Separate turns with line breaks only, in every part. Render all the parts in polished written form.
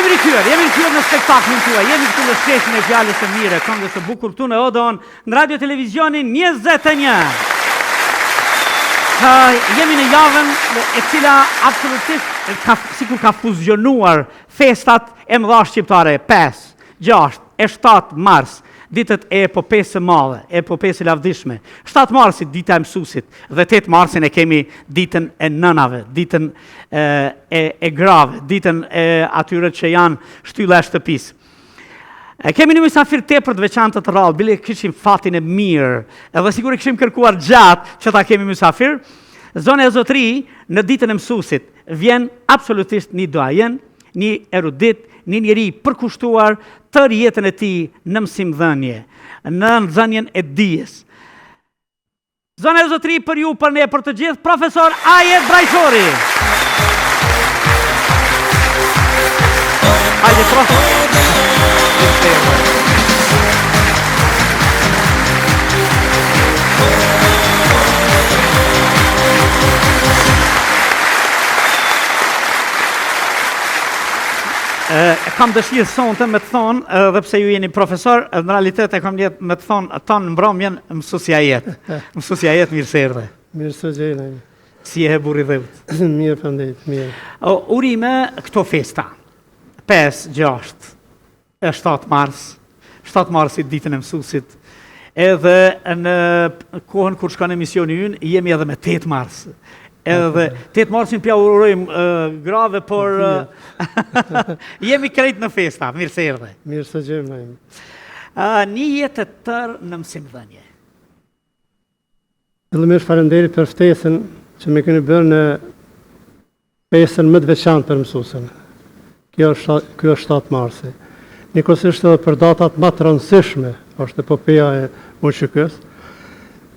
Jemi rikthyer, jemi rikthyer në spektaklin tuaj. Jemi këtu në sheshin e fjalës së mirë, këngës së bukur këtu në Odeon, në Radio Televizionin 21. Uh, jemi në javën e cila absolutisht ka, sikur ka fuzionuar festat e mëdha shqiptare 5, 6 e 7 mars, ditët e epopesë së madhe, epopesë së lavdishme. 7 marsi dita e mësuesit dhe 8 marsin e kemi ditën e nënave, ditën e, e, e grave, ditën e atyre që janë shtylla e shtëpisë. E kemi një mysafir tepër të veçantë të rrallë, bile kishim fatin e mirë, edhe sikur e kishim kërkuar gjatë që ta kemi mysafir, zonja e zotëri në ditën e mësuesit vjen absolutisht një doajen, një erudit, një njeri i përkushtuar tërë jetën e tij në mësimdhënie, në nxënien e dijes. Zonja e zotëri për ju, për ne, për të gjithë, profesor Ajet Brajshori. Hajde, profesor. E kam dëshirë sonte me të thonë, edhe pse ju jeni profesor, në realitet e kam nijet me të thonë tanë mbrëmjen mësuesi Ajet. Mësuesi Ajet, mirë se erdhe.
Mirë se gjeta.
Si je burrë i
dheut? Mirë, faleminderit, mirë.
Urime këto festa. 5, 6, e 7 mars, 7 marsi ditën e mësuesit, edhe në kohën kur shkon emisioni ynë, jemi edhe me 8 mars. Edhe 8 marsin p'ja urojmë uh, grave, por uh, jemi krejt në festa, mirë se
erdhe. Mirë se gjejmë.
Uh, një jetë të tërë në mësimdhënie.
Fillimisht faleminderit për ftesën që më keni bërë në festën më të veçantë për mësuesin. Kjo është ky është 7 marsi. Njëkohësisht edhe për datat më të rëndësishme, është epopeja e UÇK-së.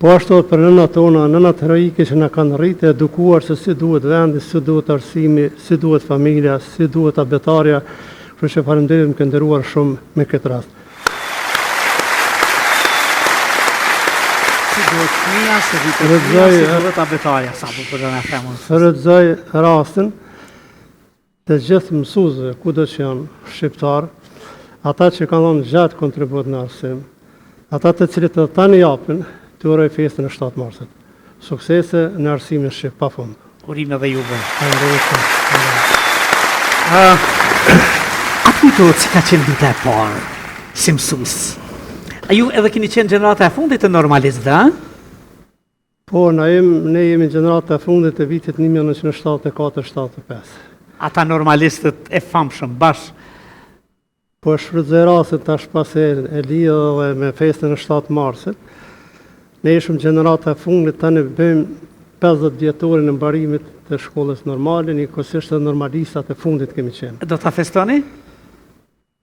Po ashtu edhe për nënat tona, nënat heroike që na kanë rritë e edukuar se si duhet vendi, si duhet arsimi, si duhet familja, si duhet abetarja. Kështu që faleminderit më ke nderuar shumë me këtë rast.
Si duhet fëmija, si duhet fëmija, si duhet abetarja, sa po për në
femën. Shfrytëzoj rastin të gjithë mësuesve, kudo që janë shqiptarë, ata që kanë dhënë gjatë kontribut në arsim, ata të cilët edhe tani japin, t'u uroj festën e 7 marsit. Suksese në arsimin shqip pa
fund. Urime dhe juve. Faleminderit shumë. A të kujtohet si ka qenë dita e parë si mësues? A ju edhe keni qenë gjenerata e fundit të normalistëve, a?
Po, na jem, ne jemi gjenerata e fundit e vitit 1974-75.
Ata normalistët e famshëm, bash
Po e shfrytëzoj rastin tash pasi e lidhe edhe me festën e 7 marsit. Ne ishim gjenerata e fundit, tani bëjmë 50 vjetorin e mbarimit të shkollës normale, njëkohësisht edhe normalistat e fundit kemi
qenë. Do ta festoni?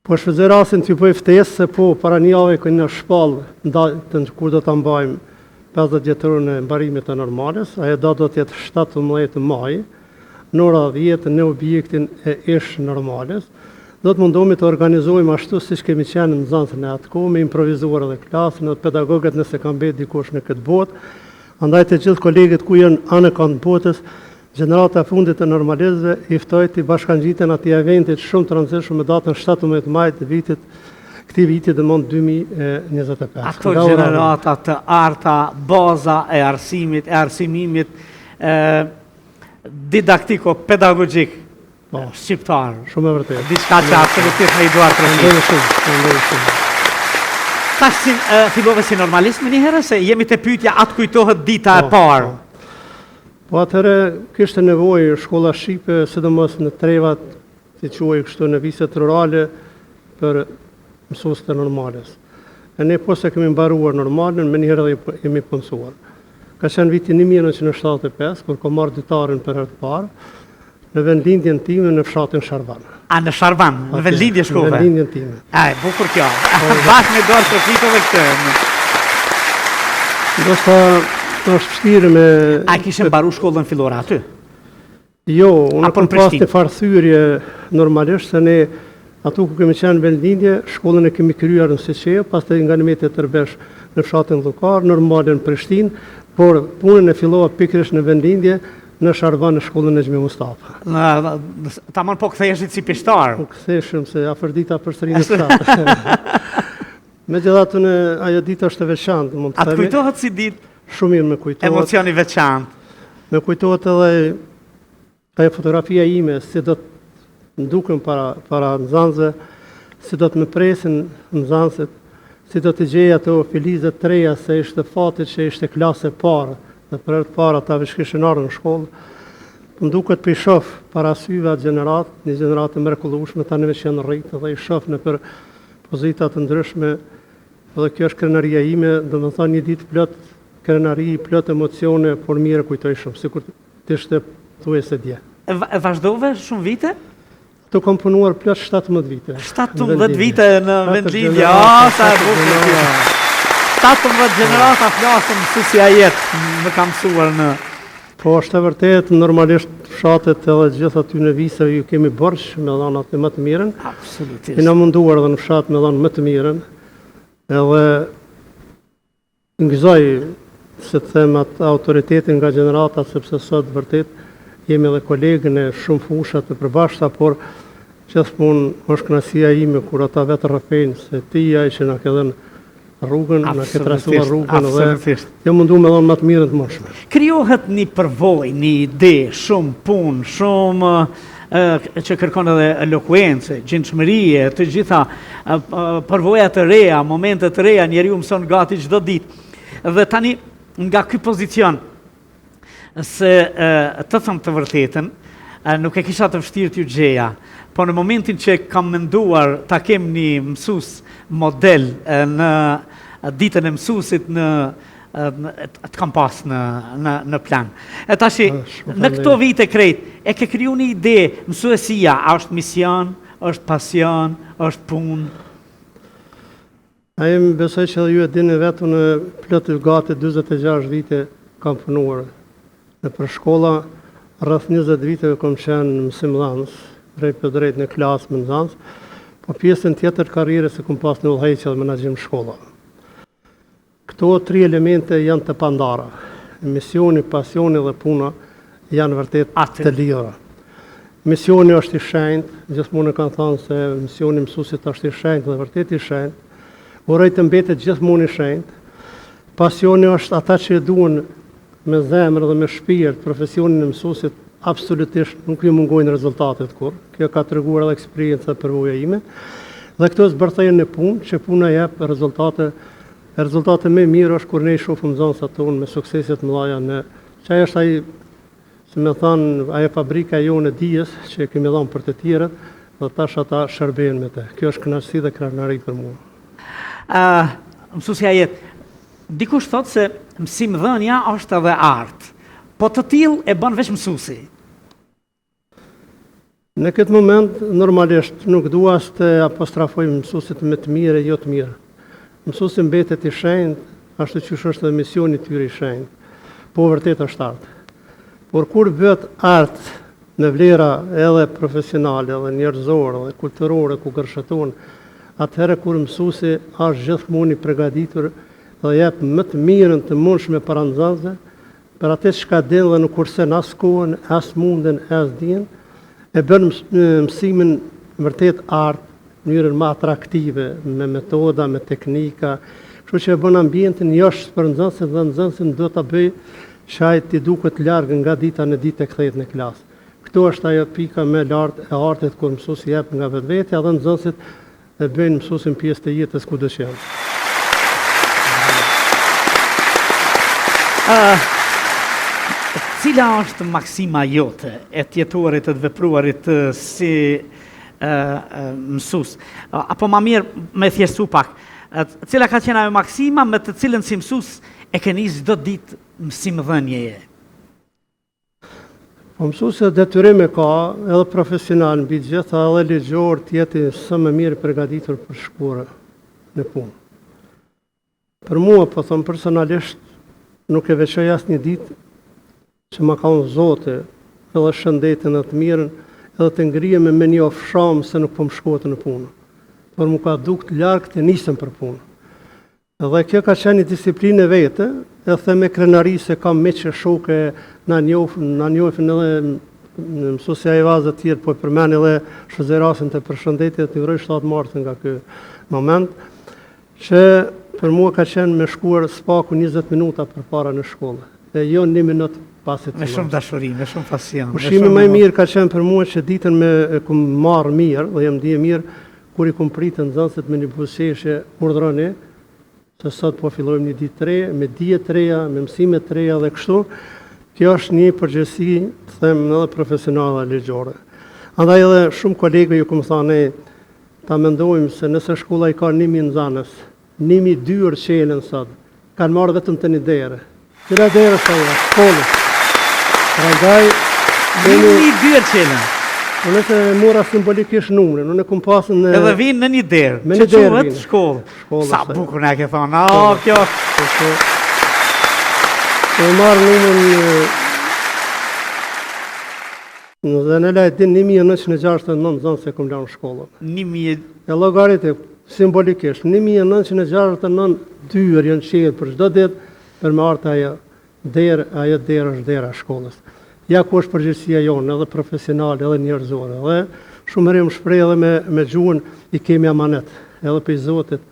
Po e shfrytëzoj rastin t'ju bëj ftesë se po para një jave kemi shpall datën kur do ta mbajmë 50 vjetorin e mbarimit të normales, ajo datë do të jetë 17 maj, në ora 10 në objektin e ish normales. Do të mundohemi të organizojmë ashtu siç kemi qenë nxënës në atë kohë, me improvizuar edhe klasën, edhe pedagogët nëse kanë mbetë dikush në këtë botë. Andaj të gjithë kolegët ku janë anekënd botës, gjenerata e fundit e normalistëve i ftoj t'i bashkangjiten atij eventit shumë të rëndësishëm me datën 17 maj të vitit këtij viti domethënë 2025.
Ato gjenerata të arta, baza e arsimit, e arsimimit, e, didaktiko-pedagogjik po. shqiptar.
Shumë e vërtetë.
Diçka që absolutisht me i duartrokit.
Faleminderit shumë, faleminderit shumë.
Tash si fillove si normalist menjëherë se jemi te pyetja a të kujtohet dita e po, parë.
Po. Po atëherë kishte nevojë shkolla shqipe, sidomos në trevat, t'i quaj kështu në viset rurale për mësues të normales. E ne posa kemi mbaruar normalen, menjëherë edhe jemi punësuar. Ka qenë viti 1975, kur kam marrë ditarin për herë të parë, në vendlindjen time në fshatin
Sharvan. A, në Sharvan, në vendlindje shkove?
Në vendlindjen time.
A, e bukur kjo. Po, Bash me duartrokit edhe këtë.
Ndoshta është vështirë me...
A kishe mbaru shkollën fillore aty?
Jo, unë kam pas një farë thyrje normalisht, se ne aty ku kemi qenë në vendlindje, shkollën e kemi kryer në Siçevë, pastaj nga Nimete Tërbesh në fshatin Llukar, normalen në Prishtinë, por punën e fillova pikërisht në vendlindje. Në Sharban në shkollën Nexhmi Mustafa.
Në, tamam po ktheheshit si pishtar.
Po ktheheshim se Afërdita përsëri në fshat. Megjithatë në ajo ditë është e veçantë,
mund të themi. A të kujtohet si ditë?
Shumë mirë më kujtohet.
Emocion i veçantë.
Më kujtohet edhe ajo fotografia ime, si do të dukem para, para nxënësve, si do të më presin nxënësit, si do të gjej ato filize të reja, se ishte fati që ishte klasë e parë, dhe për herë të parë ata veç kishin ardhur në shkollë. Më duket po i shoh para syve atë gjeneratë, një gjeneratë e mrekullueshme, tani veç janë rritë dhe i shoh nëpër pozita të ndryshme dhe kjo është krenaria ime, domethënë një ditë plot krenari, plot emocione, por mirë e kujtoj shumë, sikur të ishte thuajse
dje. E vazhdove shumë vite?
Këtu kam punuar plot 17
vite. 17 vite në vendlindje, ah, sa e bukur kjo. 17 gjenerata flasim mësuesi Ajet, më ka mësuar në...
Po, është e vërtetë, normalisht fshatet edhe gjithë aty në viseve ju kemi borxh me dhanë atë më të mirën.
Absolutisht.
Jena munduar edhe në fshat me dhanë më të mirën. Edhe Gëzoj, si të them, atë autoritetin nga gjeneratat, sepse sot vërtet jemi edhe kolegë në shumë fusha të përbashkëta, por gjithmonë është kënaqësia ime kur ata vetë rrëfejnë se ti je ai që na ke dhënë rrugën, na ke trasuar rrugën dhe jam mundu me dhënë më të mirën të
mundshme. Krijohet një përvojë, një ide, shumë punë, shumë që kërkon edhe elokuencë, gjindshmërie, të gjitha përvoja të reja, momente të reja, njeriu mëson gati çdo ditë. Dhe tani nga ky pozicion se të them të vërtetën, nuk e kisha të vështirë t'ju gjeja, po në momentin që kam menduar ta kem një mësues model në ditën e mësuesit në të kam pas në, në, në plan. E tashi, në këto vite krejt, e ke kriju një ide, mësuesia, a është mision, është pasion, është punë?
A më besoj që edhe ju e dini vetë, unë plot gati 46 vite kam punuar nëpër shkolla, rreth 20 viteve kam qenë mësimdhënës, drejtpërdrejt në klasë me nxënës, po pjesën tjetër të karrierës e kam pas në udhëheqje dhe menaxhim shkolla. Këto tri elemente janë të pandara. Misioni, pasioni dhe puna janë vërtet të lidhura. Misioni është i shenjtë, gjithmonë e kam thënë se misioni i mësuesit është i shenjtë dhe vërtet i shenjtë. Uroj të mbetet gjithmonë i shenjtë. Pasioni është ata që e duan me zemër dhe me shpirt profesionin e mësuesit, absolutisht nuk ju mungojnë rezultatet kurrë. Kjo ka treguar edhe eksperienca dhe përvoja ime. Dhe këto zbërthehen në punë, që puna jep rezultate. Rezultate më mirë është kur ne i shohim nxënësat tonë me suksese të mëdha në që është ai si me thanë, ajo fabrika jonë e dijes që e kemi dhënë për të tjerët dhe tash ata shërbejnë me të. Kjo është kënaqësi dhe krenari për
mua. Ë, uh, mësuesi Ajet, Dikush thotë se mësimdhënia është edhe art, po të tillë e bën veç mësuesi.
Në këtë moment, normalisht, nuk dua as të apostrofoj mësuesit më të mirë e jo të mirë. Mësuesi mbetet i shenjtë, ashtu qysh është edhe misioni i tyre i shenjtë. Po vërtet është art. Por kur bëhet art me vlera edhe profesionale, edhe njerëzore, edhe kulturore, ku gërshetohen, atëherë kur mësuesi është gjithmonë i përgatitur dhe jep më të mirën të mundshme para nxënësve, për atë çka din dhe nuk kursen as kohën, as mundin, as dijen, e bën mësimin vërtet art, në mënyrën më atraktive, me metoda, me teknika, kështu që e bën ambientin joshës për nxënësin dhe nxënësin do ta bëjë që ai t'i duket larg nga dita në ditë të kthehet në klasë. Këtu është ajo pika më e lartë e artit kur mësuesi jep nga vetvetja dhe nxënësit e bëjnë mësuesin pjesë të jetës kudo që janë.
Uh, cila është maksima jote e të jetuarit e të vepruarit si mësues. Apo ma mirë me thjeshtu pak. Cila ka qenë ajo maksima me të cilën si mësues e ke nisë çdo ditë mësimdhënieje?
Po mësuesi detyrim e ka edhe profesional mbi të gjitha edhe ligjor të jetë sa më mirë përgatitur për shkuar në punë. Për mua, po them personalisht, nuk e veçoj asnjë ditë që ma ka dhënë Zoti edhe shëndetin edhe të mirën, edhe të ngrihem me një ofshamë se nuk po më shkohet në punë. Por m'u ka dukt larg të nisem për punë. Dhe kjo ka qenë një disiplinë e vete, e them me krenari se kam miq e shokë na njohin, na njohin edhe mësuesi Ajvaz e tjerë, po e përmend edhe shfrytëzoj rastin të përshëndeti dhe të uroj 7 marsin nga ky moment, që për mua ka qenë me shkuar së paku 20 minuta përpara në shkollë, e jo një minut pasi
të Me shumë dashuri, me shumë
pasion. Ushqimi më i mirë ka qenë për mua që ditën me e kum marrë mirë dhe jam ndje mirë kur i kum pritë nxënësit me një buzëqeshje urdhëroni, se sot po fillojmë një ditë të re, me dije të reja, me mësime të reja dhe kështu, kjo është një përgjegjësi, të them, edhe profesionale dhe ligjore. Andaj edhe shumë kolegëve ju kum thanë, ne ta mendojmë se nëse shkolla i ka 1000 nxënës, 1000 dyer çelen sot, kanë marrë vetëm te një derë. Cila derë është ajo? Shkollës. Prandaj
kemi një dyer çelen.
Unë se e mora simbolikisht numrin, unë e kum pasë në...
Edhe vinë në një derë,
me një derë
quhet shkollë. Shkollë Sa bukur na ke thonë, o, kjo...
Po, po e marrë numrin... Në dhe në lajt din 1969 nxënës e kum lanë shkollën.
1000...
E llogarite, simbolikisht, 1969 dyer janë çelë për çdo ditë, për me ardhë ajo derë, ajo derë është dera e shkollës. Ja ku është përgjegjësia jonë, edhe profesionale, edhe njerëzore. Dhe shumë herë jam shpreh edhe me, me gjuhën, i kemi amanet, edhe prej Zotit,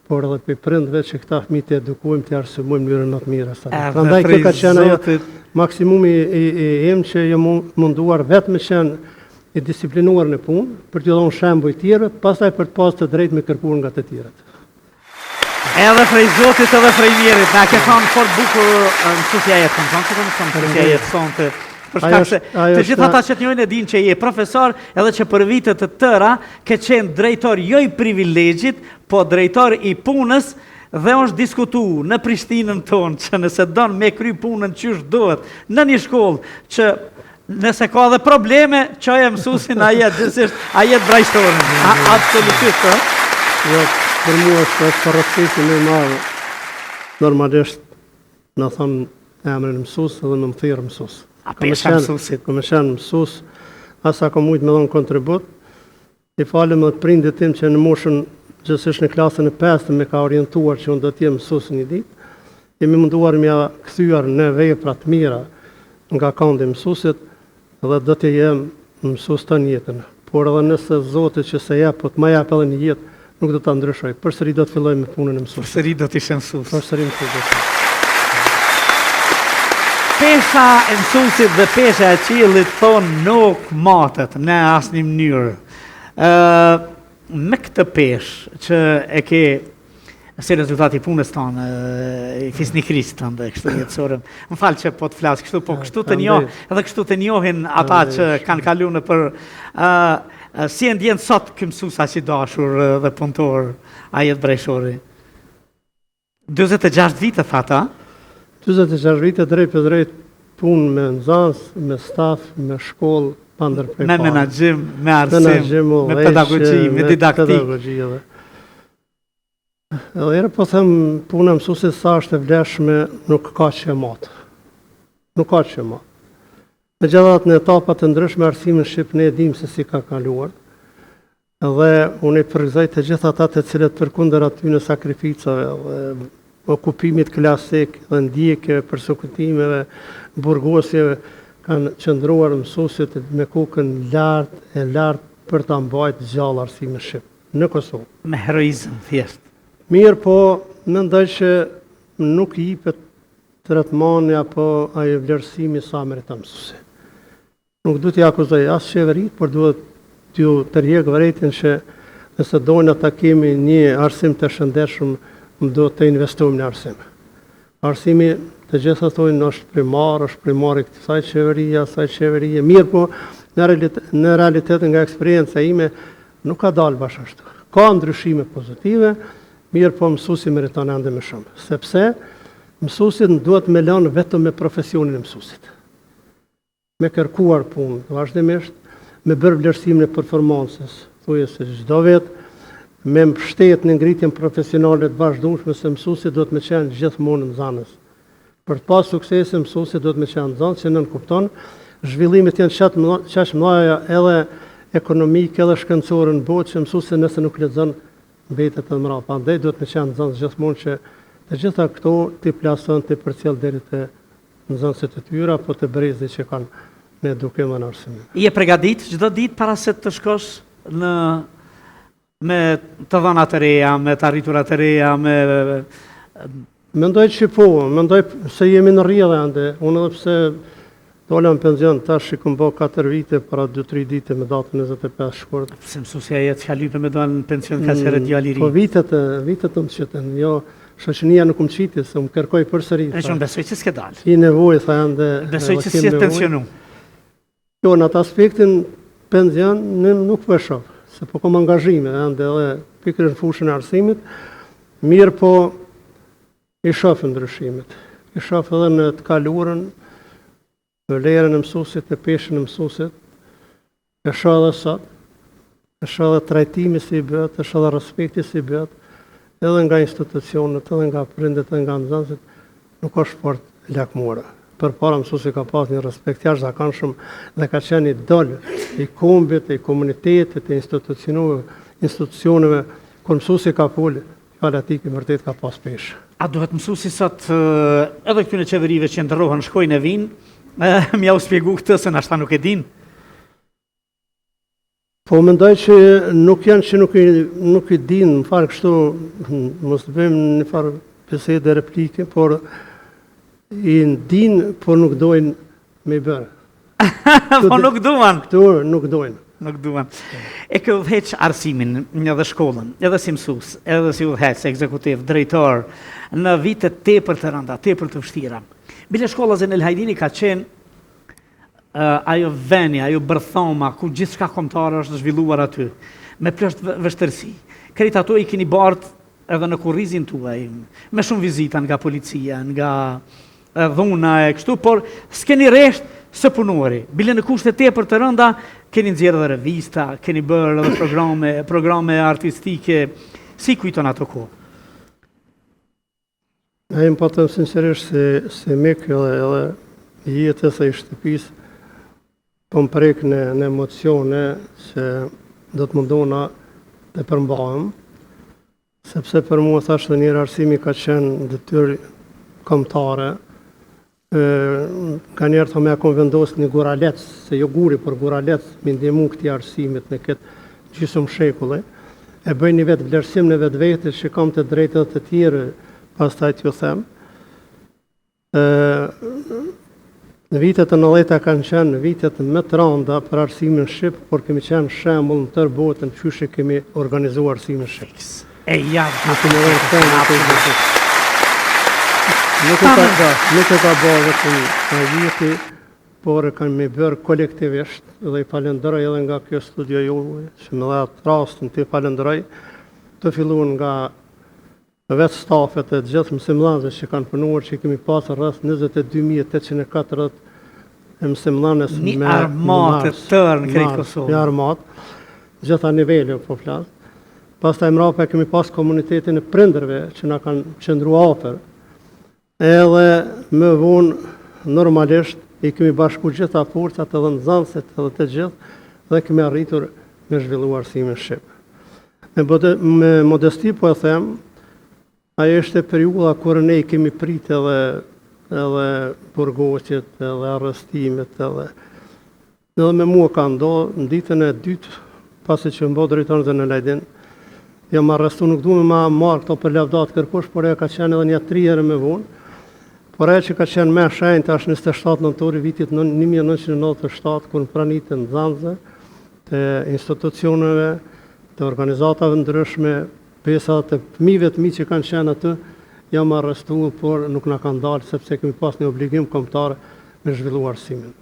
por edhe prej prindve që këta fëmijë t'i edukojmë, t'i arsimojmë në mënyrën më të mirë sa. Prandaj kjo ka qenë ajo maksimumi i, i, im që jam munduar vetë me qenë i disiplinuar në punë, për t'ju dhënë shembuj tjerëve, pastaj për të pasë të drejtë me kërkuar nga të tjerët.
Edhe prej Zotit edhe prej njerit, na ke thonë fort bukur mësuesi Ajet, kam thonë që të më thonë mësuesi Ajet sonte, për shkak se të gjithë ata që të njohin e dinë që je profesor, edhe që për vite të tëra ke qenë drejtor jo i privilegjit, po drejtor i punës dhe është diskutu në Prishtinën tonë që nëse don me kry punën qysh duhet në një shkollë që nëse ka edhe probleme, çoje mësusin Ajet, gjithsesi Ajet Brajshorin. A, absolutisht, ë?
Jo, për mua është është respekti më i madh. Normalisht na thonë emrin mësues dhe me më thirrë mësues.
A pesha mësuesit?
Kam me qenë mësues, aq sa kam mujtë me dhonë kontribut, I falem edhe prindit tim që në moshën, gjithsesi në klasën e pestë me ka orientuar që unë do të jem mësues një ditë. Jemi munduar me ja kthyer në vepra të mira nga kandi i mësuesit dhe do të jem mësues tënë jetën. Por edhe nëse Zoti që s'e jep, po të ma jap edhe një jetë, nuk do ta ndryshoj. Përsëri do të filloj me punën e
mësuesit. Përsëri do të ishe
mësues. Përsëri mësues do të
jem. Pesha e mësuesit dhe pesha e qiellit thonë nuk matet në asnjë mënyrë. Ë me këtë peshë që e ke si rezultat i punës tonë, i fisnikërisë tënde dhe kështu jetësore. Më fal që po të flas kështu, po kështu të njoh, edhe kështu të njohin ata që kanë kalu nëpër ë si e ndjen sot ky mësues aq i dashur dhe punëtor Ajet Brajshori. 46 vite thatë, a?
46 vite drejtpërdrejt punë me nxënës, me staf, me shkollë, pa
ndërpre Me menaxhim, me arsim, menaxhim, me pedagogji, me didaktikë.
Pedagogji edhe. Edhe herë po them puna e mësuesit sa është e vlefshme, nuk ka që e mat. Nuk ka që e mat. Megjithatë në etapa të ndryshme arsimin shqip ne e dimë se si ka kaluar. Dhe unë i përgëzoj të gjithë ata të cilët përkundër atyne sakrificave dhe okupimit klasik dhe ndjekjeve, persekutimeve, burgosjeve, kanë qëndruar mësuesit me kokën lart e lart për ta mbajtë gjallë arsimin shqip në Kosovë.
Me heroizëm, thjesht.
Mirëpo, mendoj që nuk jipet tretmani apo ai vlerësimi sa meriton mësuesi. Nuk du t'i akuzoj as qeveritë, por duhet t'ju tërheq vërejtjen që nëse dojna ta kemi një arsim të shëndetshëm, duhet të investojmë në arsim. Arsimi, të gjithë thonë, është primar, është primar i kësaj qeverie, asaj qeverie, mirëpo, në realitet, në realitet nga eksperienca ime, nuk ka dalë bash ashtu. Ka ndryshime pozitive, mirëpo mësuesi meriton ende më shumë, sepse mësuesit duhet me lënë vetëm me profesionin e mësuesit. me kërkuar punë vazhdimisht, me bërë vlerësimin e performancës, thujse çdo vit, me mbështet në ngritjen profesionale të vazhdueshme se mësuesi duhet me qenë gjithmonë nxënës. Për të pas suksese mësuesi duhet me qenë nxënës që nënkupton zhvillimet janë aq të mëdha edhe ekonomike edhe shkencore në botë që mësuesi nëse nuk lexon mbetet edhe mbrapa. Andaj duhet me qenë nxënës gjithmonë që. Të gjitha këto t'i plason, t'i përcjell deri te nxënësit e tyre apo te brezi që kanë në edukim dhe në
arsimim. Je pregadit çdo ditë para se të shkosh në me të dhëna të reja, me të arritura të reja, me
Mendoj që po, mendoj se jemi në rrjedhë ende. Unë edhe pse dola në penzion tash i kom bo 4 vite para 2-3 dite me datën 25
shkurt. Pse mësuesja jetë çka lype me dalë në pension kaq herët djalë i
ri? Po vitet, vitet më qitën, jo shoqënia nuk më qiti, se më kërkoi përsëri.
E që unë besoj që s'ke dalë.
Ki nevojë, tha ende.
Besoj që s'je pensionu.
Jo, në atë aspektin penzion në nuk po e shoh, se po kom angazhime ende edhe pikërisht në fushën e arsimit, mirëpo i shoh ndryshimet. I shoh edhe në të kaluarën, vlerën e mësuesit e peshën e mësuesit, e shoh edhe sot, e shoh edhe trajtimi si i bëhet, e shoh edhe respekti si i bëhet, edhe nga institucionet, edhe nga prindët, edhe nga nxënësit, nuk është fort lakmuar. Përpara mësuesi ka pas një respekt jashtëzakonshëm dhe ka qenë idol i kombit, i komunitetit, i institucioneve, institucioneve, kur mësuesi ka fol, fjala e tij vërtet ka pas
peshë. A duhet mësuesi sot edhe këtyre qeverive që ndërrohen, shkojnë e vijnë, me jau spjegu këtë se nashta nuk e dinë?
Po mendoj që nuk janë që nuk i, nuk i dinë, më fal kështu, mos të bëjmë një farë bisede replike, por i dinë, por nuk dojnë me i
bërë. po nuk duan.
Këtu nuk dojnë.
Nuk duan. E ke udhëheq arsimin edhe shkollën, edhe si mësues, edhe si udhëheqës, ekzekutiv, drejtor, në vite tepër të rënda, tepër të vështira. Bile shkolla Zenel Hajdini ka qenë ajo veni, ajo bërthoma, ku gjithçka kombëtare është zhvilluar aty, me plot vështirësi. Krejt ato i keni bartë edhe në kurrizin tuaj, me shumë vizita nga policia, nga dhuna e kështu, por s'keni resht së punuari. Bile në kushte tepër të rënda, keni nxjerrë edhe revista, keni bërë edhe programe, programe artistike. Si kujton ato kohë?
Unë po them sinqerisht si, si mik edhe, edhe i jetës e i shtëpisë, po më prek në, në emocione që do të mundohna të përmbahem, sepse për mua thashë edhe njëherë arsimi ka qenë detyrë kombëtare, Nganjëherë thom ja kom vendos një guralec, se jo guri, por guralec, me i ndihmu këtij arsimit në këtë gjysëm shekulli. E bëj një vetëvlerësim në vetvete që kam të drejtë edhe të tjerë, pastaj t'ju them. Në vitet e 90-ta kanë qenë vitet më të randa për arsimin shqip, por kemi qenë shembull në tërë botën qysh e kemi organizuar arsimin shqip.
E ja, nuk e mërën
të në Nuk e ka, nuk e ka bërë vetëm Ajeti, por e kemi bërë kolektivisht dhe i falenderoj edhe nga kjo studio juve, që më dhatë rastin t'i falenderoj, të filluar nga vetë stafet e gjithë mësimdhënësve që kanë punuar, që kemi pasur rreth 22.840 mësimdhënës
me një armatë të tërë në krejt Kosovën.
Një armatë, gjitha niveleve po flas. Pastaj mrapa kemi pas komunitetin e prindërve që na kanë qëndru afër. Edhe më vonë normalisht i kemi bashku gjitha forcat edhe nxënësit edhe të gjithë dhe kemi arritur me zhvillu arsimin shqip. Me, me modesti po e them, ajo ishte periudha kur ne i kemi prit edhe edhe burgosjet, edhe arrestimet, edhe Edhe me mua ka ndodhë, në ditën e dytë, pasi që jom bo drejtor Zenel Hajdin, jam arrestu, nuk du me ma marrë këto për lavdatë kërkush, por ajo ka qenë edhe nja tri herë më vonë, por ajo që ka qenë më e shenjtë është 27 nëntori vitit 1997, kur në prani të nxënësve, të institucioneve, të organizatave ndryshme, pjesa të fëmijëve të mi që kanë qenë aty, jam arrestu, por nuk na kanë ndalë, sepse kemi pas një obligim kombëtar me zhvillu arsimin.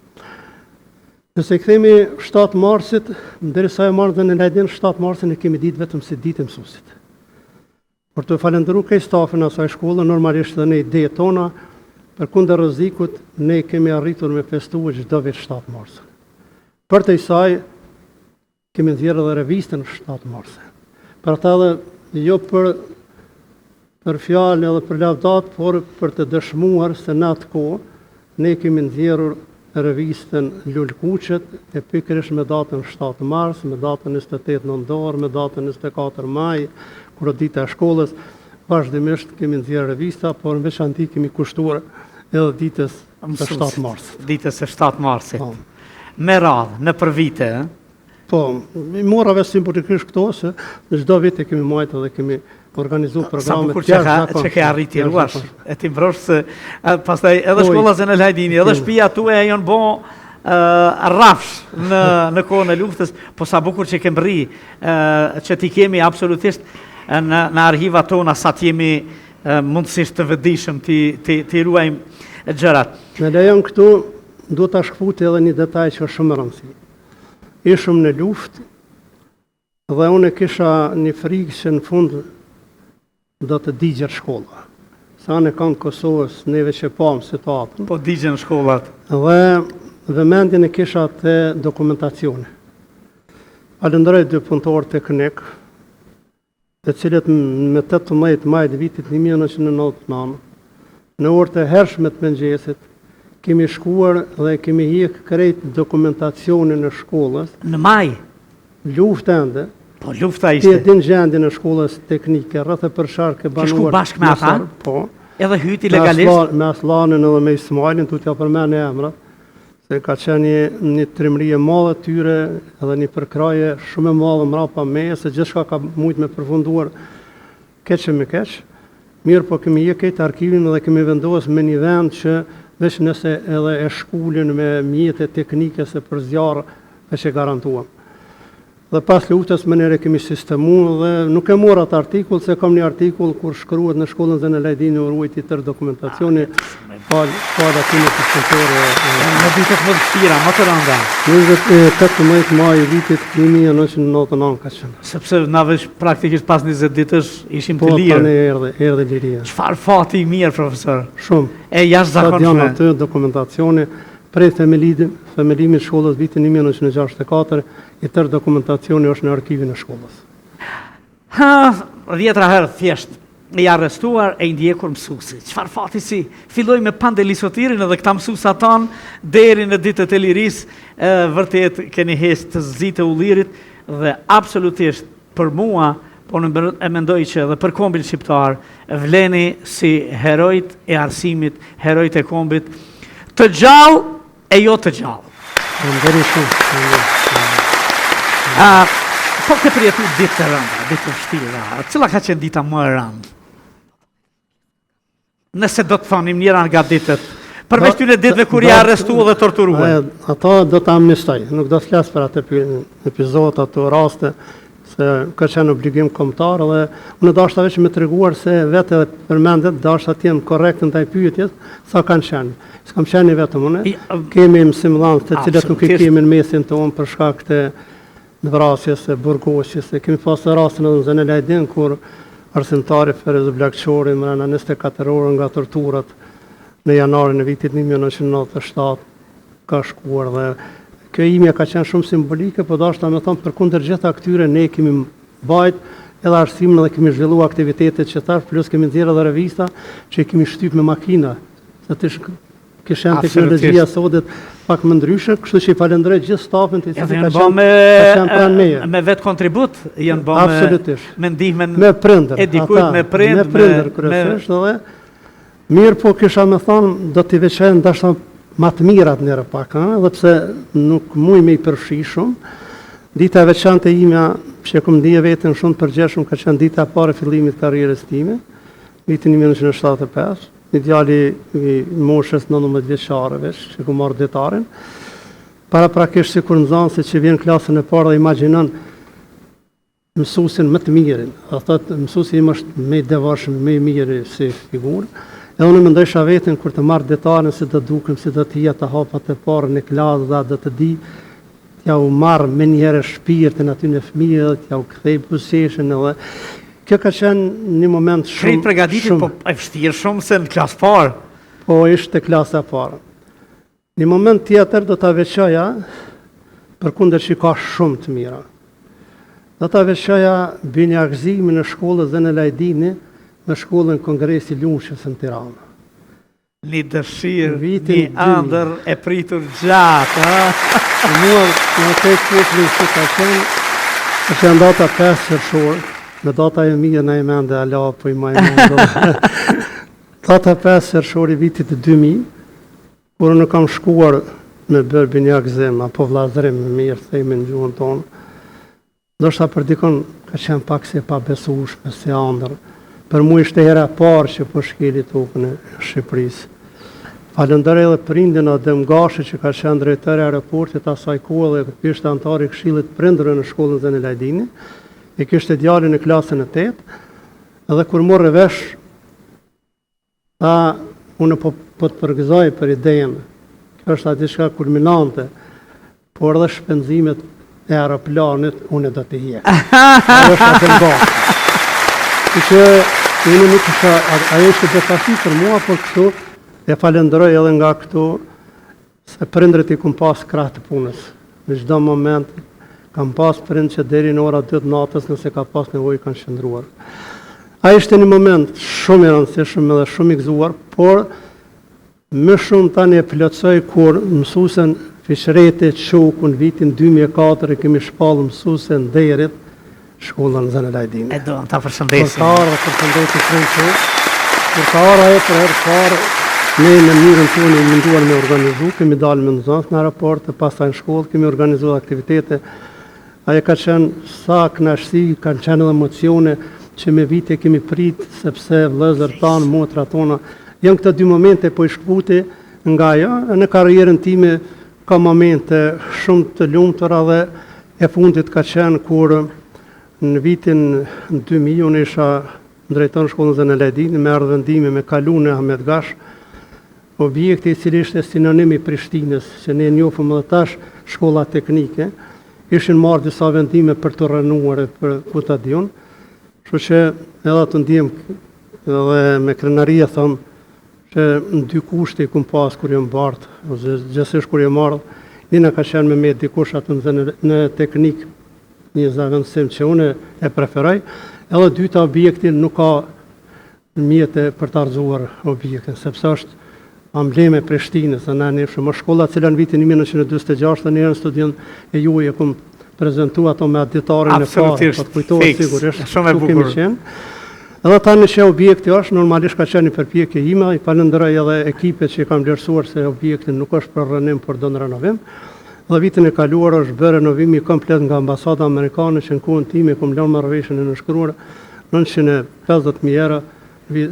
Nëse i kthehemi 7 marsit, derisa jam ardhë në Hajdin, 7 marsin e kemi ditë vetëm si ditë e mësuesit. Për të falënderu krejt stafin e asaj shkolle, normalisht dhe në idetë tona, përkundër rrezikut, ne kemi arritur me festu çdo vit 7 marsin. Përtej saj, Kemi nxjerrë edhe revistën 7 marsi. Për ata edhe jo për për fjalë edhe për lavdat, por për të dëshmuar se në atë kohë ne kemi nxjerrur revistën Lulekuqet e pikërisht me datën 7 mars, me datën 28 nëntor, me datën 24 maj, kur o dita e shkollës. vazhdimisht kemi nxjerrë revista, por në veçanti kemi kushtuar edhe ditës së 7 marsit.
Ditës së 7 marsit. Po. Me radhë, nëpër vite, ë?
Po, i mora veç simbolikisht këto, se në çdo vit e kemi majtë dhe kemi organizu programe
të jashtëzakonshme. Sa bukur që ke arrit t'i ruash, e t'i mbrosh se pastaj edhe po, shkolla Zenel Hajdini, edhe shtëpia tuaj janë bo rrafsh në në kohën e luftës, po sa bukur që ke mbrri që t'i kemi absolutisht në në arhivat tona sa të jemi mundësisht të vetëdijshëm t'i t'i t'i ruajmë gjërat.
Me lejon këtu duhet ta shkëputi edhe një detaj që është shumë me rëndësi. Ishëm në luftë dhe unë kisha një frikë që në fund do të digjet shkolla. Se anekënd Kosovës neve që pamë situatën.
Po digjen shkollat.
Dhe vëmendjen e kisha te dokumentacioni. Falënderoj dy punëtorë teknikë, të cilët më 18 maj të vitit 1999, në orë të hershme të mëngjesit, kemi shkuar dhe kemi hjek krejt dokumentacionin e shkollës.
Në maj?
Luftë ende.
Po lufta ishte.
Ti e din gjendjen e shkollës teknike, rreth e përqark e
banuar. Ke shku bashkë me ata?
Po.
Edhe hyti legalisht?
Me Aslanin edhe me Ismailin, tu t'ja përmend emrat. Se ka qenë një, një trimëri e madhe e tyre edhe një përkrahje shumë e madhe mrapa meje, se gjithçka ka mujtë me përfunduar keq e më keq. Mirëpo kemi hjek krejt arkivin dhe kemi vendos me një vend që veç nëse edhe e shkulin me mjete teknike se për zjarr veç e garantuam. Dhe pas luftës menjëherë e kemi sistemu dhe nuk e mora atë artikull se kam një artikull kur shkruhet në shkollën Zenel Hajdini u ruajt i tërë dokumentacioni fal fal atyne punëtorëve.
Në ditët më të vështira, më të rënda.
18 maj i vitit 1999 ka
qenë. Sepse na veç praktikisht pas 20 ditësh ishim të lirë.
Po tani erdhi, erdhi liria.
Çfarë fati i mirë profesor.
Shumë.
E jashtëzakonshme.
Sot janë aty dokumentacioni prej themelimit, themelimit shkollës vitin 1964 I tërë dokumentacioni është në arkivin e
shkollës. Ha, dhjetra herë thjesht i arrestuar e i ndjekur mësuesi. Çfarë fati si filloi me Pandeli Sotirin edhe këta mësuesa tanë deri në ditët e lirisë, e, vërtet keni hec të zi të ullirit dhe absolutisht për mua, po unë e mendoj që edhe për kombin shqiptar, vleni si herojt e arsimit, herojt e kombit, të gjallë e jo të
gjallë. Faleminderit shumë.
A, po ke përjetu ditë të rënda, ditë të vështira. Cila ka qenë dita më e rëndë? Nëse do të thonim njëra nga ditët, përveç tyne ditëve kur je arrestu dhe torturu.
Ato do të amnistoj, nuk do të flas për atë epizod, ato raste, se ka qenë obligim kombëtar dhe unë dashta veç me treguar se vetë edhe përmendet, dashta të jem korrekt ndaj pyetjes, sa kanë qenë. S'kam qenë i vetëm unë. Kemi mësimdhënës të cilët nuk i kemi në mesin tonë për shkak të vrasjes e burgosjes. E kemi pasur rastin edhe në Zenel Hajdin kur arsimtari Feriz Blakçori mrena 24 orë nga torturat në janarin e vitit 1997 ka shkuar dhe kjo imja ka qenë shumë simbolike, po dashta me thonë përkundër gjitha këtyre ne kemi mbajt edhe arsimin dhe kemi zhvillu aktivitetet që thash, plus kemi nxjerrë edhe revista që i kemi shtyp me makina, se të kish qenë teknologjia sodet pak më ndryshe, kështu që i falenderoj gjithë stafin
të cilët ka qenë me ka qenë pranë meje. Me vetë kontribut janë bë me me ndihmën
me prindër,
e dikujt me
prindër, me prindër kryesisht edhe Mirëpo kisha me thonë, do t'i veçoj ndoshta ma të mirat njëherë pak, ë, edhe pse nuk muj me i përfshi shumë. Dita e veçantë e imja, që e kom ndje veten shumë të përgjegjshëm, ka qenë dita e parë e fillimit të karrierës time, vitin 1975, një djali i moshës 19 vjeçare veç, që kom marrë ditarin. Paraprakisht sikur nxënësi që vjen klasën e parë dhe imagjinon mësuesin më të mirin, do thotë mësuesi im është më i devotshëm, më i miri si figurë. Edhe unë mendojsha veten kur të marr ditarin si do dukem, si do të hi ata hapat e parë në klasë dhe do të di t'ja u marr menjëherë shpirtin atyne fëmijëve dhe t'ja u kthej buzëqeshjen edhe kjo ka qenë një moment
shumë Krejt përgatitur, po e vështirë shumë se në klasë
parë. Po ishte klasa e parë. Një moment tjetër do ta veçoja, përkundër që ka shumë të mira. Do ta veçoja binjakëzimin e shkollës Zenel Hajdini me shkollën Kongresi i Lushnjës në
Tiranë. Një dëshirë, një ëndërr e pritur gjatë,
ë? Për mua, në atë popullin që ka qenë, është janë data 5 qershor. Me data e mirë në i mende, ala, po i maj mend. Data 5 qershori vitit 2000, kur unë kam shkuar me bërë binjakëzim, apo vllazërim, më mirë, themi në gjuhën tonë, Ndoshta për dikon ka qenë pak si e pabesueshme, si andërr. Për mua ishte hera e parë që po shkeli tokën e Shqipërisë. Falënderoj edhe prindin Adem Gashi që ka qenë drejtor i aeroportit asaj kohe dhe ishte anëtar i Këshillit të Prindërve në shkollën Zenel Ajdini. E kishte djalin në klasën e tetë dhe kur morri vesh Tha, unë po, po të përgëzoj për idenë, kjo është diçka kulminante, por edhe shpenzimet e aeroplanit unë do t'i hjek. Ajo është atë në Që që unë nuk isha, ajo ishte befasi për mua, por kështu e falënderoj edhe nga këtu Se prindërit i kum pas krah të punës. Në çdo moment kam pas prind që deri në ora 2 të natës nëse ka pas nevojë kanë qëndruar. Ai ishte një moment shumë i rëndësishëm edhe shumë i gëzuar, por më shumë tani e plotësoj kur mësuesen Fiqrete Qoku në vitin 2004 e kemi shpallë mësuese nderit shkollën Zenel
Ajdini. E duam ta përshëndesim.
Kur ka ardhur përshëndetje Frenço, kur ka ardhur ajo për herë të parë, ne në mënyrën tonë jemi munduar me organizu, kemi dalë me nxënës në aeroport, e pastaj në shkollë, kemi organizuar aktivitete. Ajo ka qenë sa kënaqësi, kanë qenë edhe emocione që me vite kemi prit, sepse vëllezër tanë, motra tona, janë këto dy momente po i shkëputi nga ajo, në karrierën time ka momente shumë të lumtura dhe E fundit ka qenë kur në vitin 2000 unë isha drejtor në shkollën Zenel Ajdini, më erdh vendimi me kalu në Ahmet Gash, objekti i cili ishte sinonim i Prishtinës, që ne njohim edhe tash shkolla teknike, ishin marrë disa vendime për të rrënuar e për ku ta di unë, kështu që edhe atë ndihem edhe me krenari e them Që në dy kushte i kum pas kur jam bartë, ose gjegjësisht kur jam ardhë, njëna ka qenë me met dikush aty në, në teknik një zavendësim që unë e preferoj, edhe dyta objekti nuk ka mjete për të rrëzuar objektin, sepse është emblema e Prishtinës, dhe na e njofshëm, është shkolla cila në vitin 1946 dhe një herë në studion e juaj e kum prezentu ato me atë ditarin e parë, po të kujtohet sigurisht,
shumë e bukur. Kemi qenë.
Edhe tani që objekti është, normalisht ka qenë një përpjekje ime, i falënderoj edhe ekipet që i kanë vlerësuar se objekti nuk është për rrënim, por don renovim. Dhe vitin e kaluar është bërë renovimi komplet nga ambasada amerikane që në kohën time kum lënë marrëveshjen e nënshkruar 950.000 euro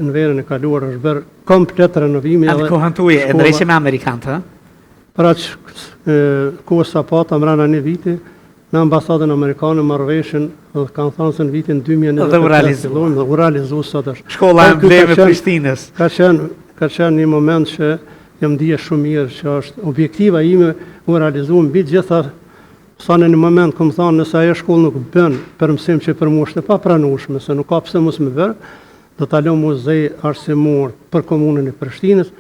në verën e kaluar është bërë komplet renovimi
edhe. Atë kohën tuaj e ndreqe me amerikanët, ë?
Për aq kohë sa pata mrena një viti, me ambasadën amerikane marrëveshjen dhe kanë thënë se në vitin 2023 fillojmë dhe u realizu sot
është. Shkolla emblemë e Prishtinës.
Ka qenë ka qenë një moment që jam ndje shumë mirë që është objektiva ime u realizu mbi gjitha sa në një moment kom thonë nëse ajo shkollë nuk bën për mësim që për mua është e papranueshme se nuk ka pse mos me bërë, do ta lë muze arsimor për komunën e Prishtinës,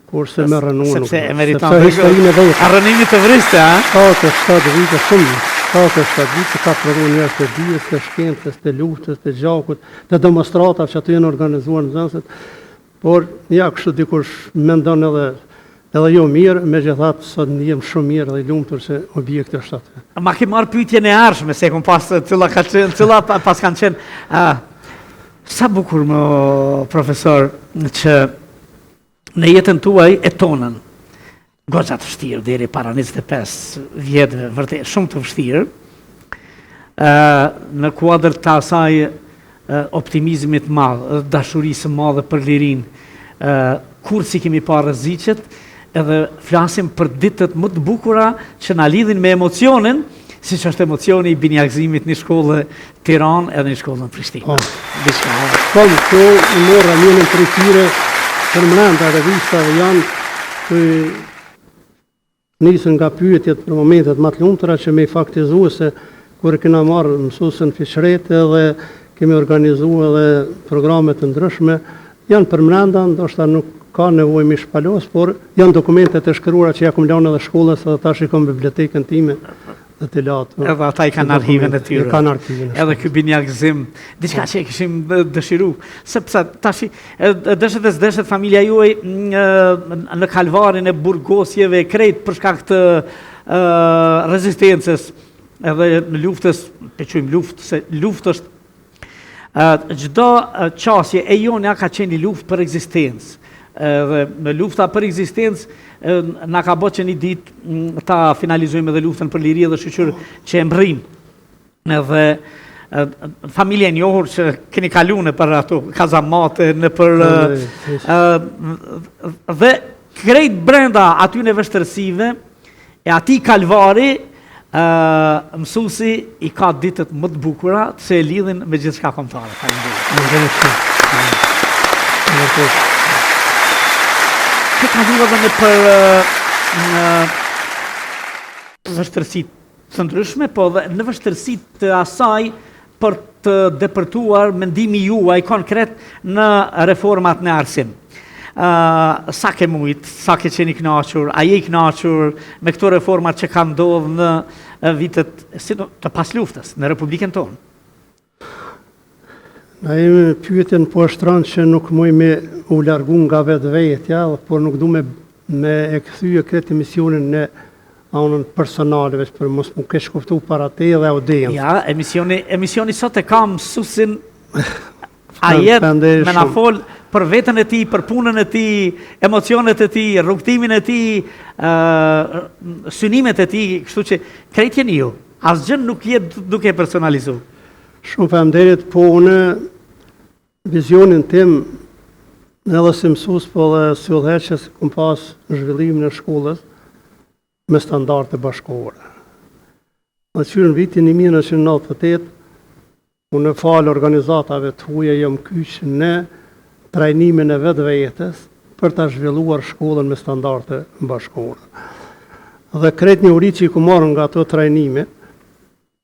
Kurse me rrënu
nuk Sepse e meriton. Sepse historinë e vetë. A rrënimi të vriste, a?
77 vite, shumë, 77 vite ka prodhu njerëz të dijes, të shkencës, të luftës, të gjakut, të demonstratave që aty janë organizuar nxënësit. Por, ja, kështu dikush mendon edhe edhe jo mirë, megjithatë sot ndihem shumë mirë dhe i lumtur se objekti është
aty. Ma ke marrë pyetjen e ardhshme, se e kom pas cila ka qenë, cila pas kanë qenë. A, sa bukur më profesor që në jetën tuaj e tonën, goxha të vështirë deri para 25 vjetëve, vërtet shumë të vështirë, ë në kuadër të asaj optimizmit të madh, dashurisë së madhe për lirinë, ë kurrë s'i kemi parë rreziqet, edhe flasim për ditët më të bukura që na lidhin me emocionin, siç është emocioni i binjakëzimit një shkolle Tiranë edhe një shkollë në Prishtinë.
Po. Diçka. Po, këtu i morra njënën prej tyre përmrenda revistave janë të nisën nga pyetjet për momentet më të lumtura që me i faktizu se kur e kena marrë mësuesen Fiqrete dhe kemi organizu edhe programe të ndryshme, janë përmrenda, ndoshta nuk ka nevojë me shpalos, por janë dokumente të shkruara që ja kom lanë edhe shkollës edhe tash i kom bibliotekën time dhe të
latë. Edhe ata i kanë arhivën e tyre.
E kanë arhivën.
Edhe ky binjakëzim, diçka po. që e kishim dëshiru, sepse tashi dëshet e s'dëshet familja juaj në kalvarin e burgosjeve krejt për shkak të rezistencës edhe në luftës, pe quajmë luftë, se luftë është. Çdo qasje e jonja ka qenë një luftë për ekzistencë. Dhe në lufta për ekzistencë na ka bë që një ditë mm, ta finalizojmë edhe luftën për liri edhe shyqyr që e mbrrim. Edhe familje e njohur që keni kalu nëpër ato kazamate, nëpër... Dhe krejt brenda atyne vështirësive, e atij kalvari, mësusi i ka ditët më të bukura se e lidhin me gjithçka kombëtare.
Faleminderit. Faleminderit shumë. Faleminderit.
Ke kalu edhe nëpër në vështirësi të ndryshme, po dhe në vështirësi të asaj për të depërtuar mendimi juaj konkret në reformat në arsim. Uh, sa ke mujt, sa ke qenë i knaqur, a je i knaqur me këto reformat që kanë ndodhë në vitet si të pasluftës, në Republikën tonë?
Naime pyetjen po e shtron që nuk muj me u largu nga vetvetja, por nuk du me, me e kthye këtë emisionin në anën personale, veç për mos m'u keqkuptu para teje dhe audiencës.
Ja, emisioni, emisioni sot e ka mësusin Ajet me na fol për veten e tij, për punën e tij, emocionet e tij, rrugëtimin e tij, uh, synimet e tij, kështu që krejt jeni ju. Asgjë nuk je duke personalizu.
Shumë faleminderit, po unë vizionin tim edhe si mësues, po edhe si udhëheqës kom pas zhvillimin e shkollës me standarde bashkëkohore. Dhe që në vitin 1998, unë falë organizatave të huaja jam kyç në trajnimin e vetvetes për ta zhvilluar shkollën me standarde bashkëkohore. Dhe krejt njohuritë që i kom marrë nga ato trajnime,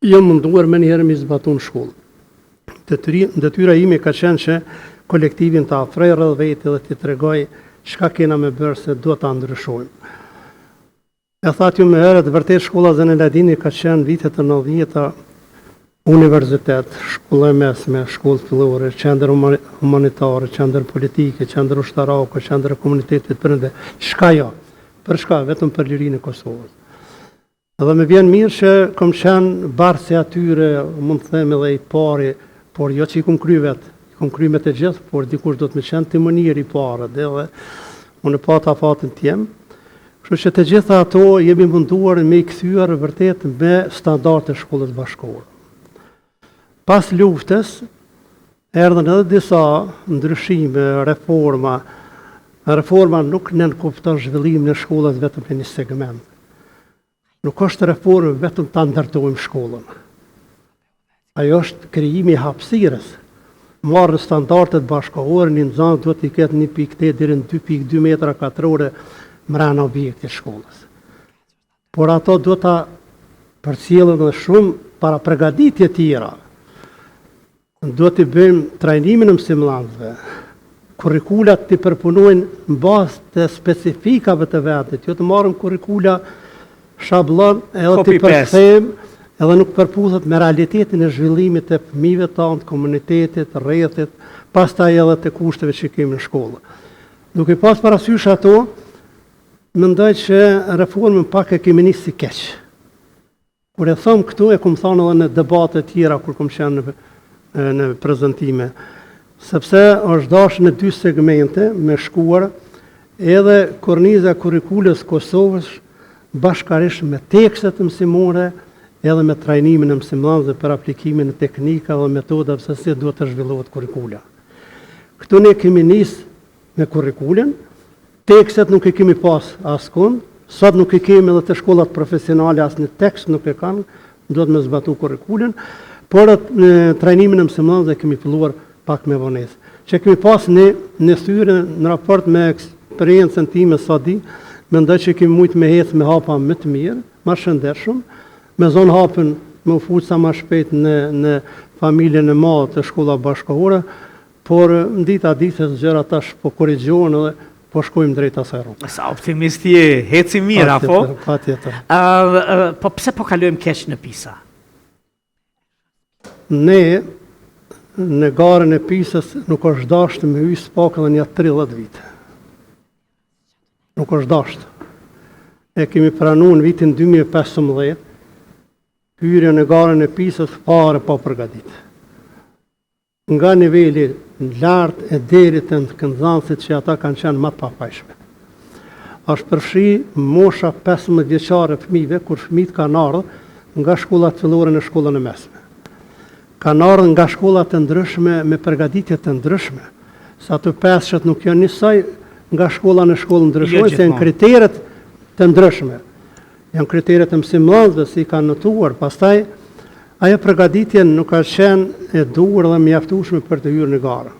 jam munduar menjëherë me i zbatu në shkollë. Detyra ime ka qenë që kolektivin ta afroj rreth veti dhe t'i tregoj çka kena me bërë se duhet ta ndryshojmë. E thatë ju më herët, vërtet shkolla Zenel Ajdini ka qenë vitet e nëntëdhjeta universitet, shkollë e mesme, shkollë fillore, qendër humanitare, qendër politike, qendër ushtarake, qendër e komunitetit prindërve, çka jo? Për çka? Vetëm për lirinë e Kosovës. Dhe më vjen mirë që kom qenë bartës i atyre, mund të them edhe i pari, por jo që i kom kry vetë, i kom kry me të gjithë, por dikush duhet me qenë timonier i parë, dhe dhe unë pata fatin të jem. Kështu që të gjitha ato jemi munduar me i kthyer vërtet me standarde shkollës bashkëkohore. Pas luftës, erdhën edhe disa ndryshime, reforma. Reforma nuk nënkupton zhvillimin e shkollës vetëm në një segment. Nuk është reformë vetëm ta ndërtojmë shkollën. Ajo është krijimi i hapësirës. Marrë standardet bashkëkohore, një nxënës duhet t'i ketë 1.8 deri në 2.2 metra katrore mrena objektit shkollës. Por ato duhet ta përcjellin edhe shumë parapregaditje tjera. Duhet t'i bëjmë trajnimin e mësimdhënësve, kurrikulat t'i përpunojnë në bazë të specifikave të vendit, jo të marrim kurrikula shabllon edhe t'i përkthejmë edhe nuk përputhet me realitetin e zhvillimit të fëmijëve tanë, të komunitetit, rrethit, pastaj edhe të kushteve që kemi në shkollë. Duke pas parasysh ato, mendoj që reformën pak e kemi nisë si keq. Kur e them këtu, e kom thanë edhe në debate tjera kur kom qenë në, në prezentime, sepse është dashë në dy segmente me shkuar edhe korniza e kurrikulës Kosovës bashkarisht me tekstet mësimore edhe me trajnimin e mësimdhënësve për aplikimin e teknikave dhe metodave se si duhet të zhvillohet kurrikula. Këtu ne kemi nis me kurrikulën, Tekstet nuk i kemi pas askund, sot nuk i kemi edhe te shkollat profesionale asnjë tekst nuk e kanë, duhet me zbatu kurrikulën, por në trajnimin e mësimdhënësve kemi filluar pak me vonesë. Që kemi pas një një thyrje në raport me eksperiencën time sa di, mendoj që kemi mujtë me ecë me hapa më të mirë, më shëndetshëm, me zonë hapën me u fut sa më shpejt në në familjen e madhe të shkollave bashkëkohore, Por dita ditës gjërat tash po korrigjohen edhe po shkojmë drejt asaj
rruge. Sa optimist je, eci mirë apo?
Patjetër.
Ë po pse po kalojmë keq në PISA?
Ne në garën e PISA-s nuk është dashtë me hy së paku edhe nja 30 vite. Nuk është dashtë. E kemi pranu në vitin 2015 hyrjen në garën e PISA-s fare pa përgatit. Nga niveli lart e deri te nxënësit që ata kanë qenë ma të pafajshme. Është përfshi mosha 15 vjeçare e fëmijëve kur fëmijët kanë ardhur nga shkollat fillore në shkollën e mesme. Kanë ardhur nga shkolla të ndryshme me përgatitje të ndryshme. Se ato pesëshet nuk janë njësoj nga shkolla në shkollë ndryshojnë, jo se janë kriteret të ndryshme. Janë kriteret e mësimdhënësve si i kanë notuar, pastaj ajo përgatitje nuk ka qenë e duhur dhe mjaftueshme për të hyrë në garë.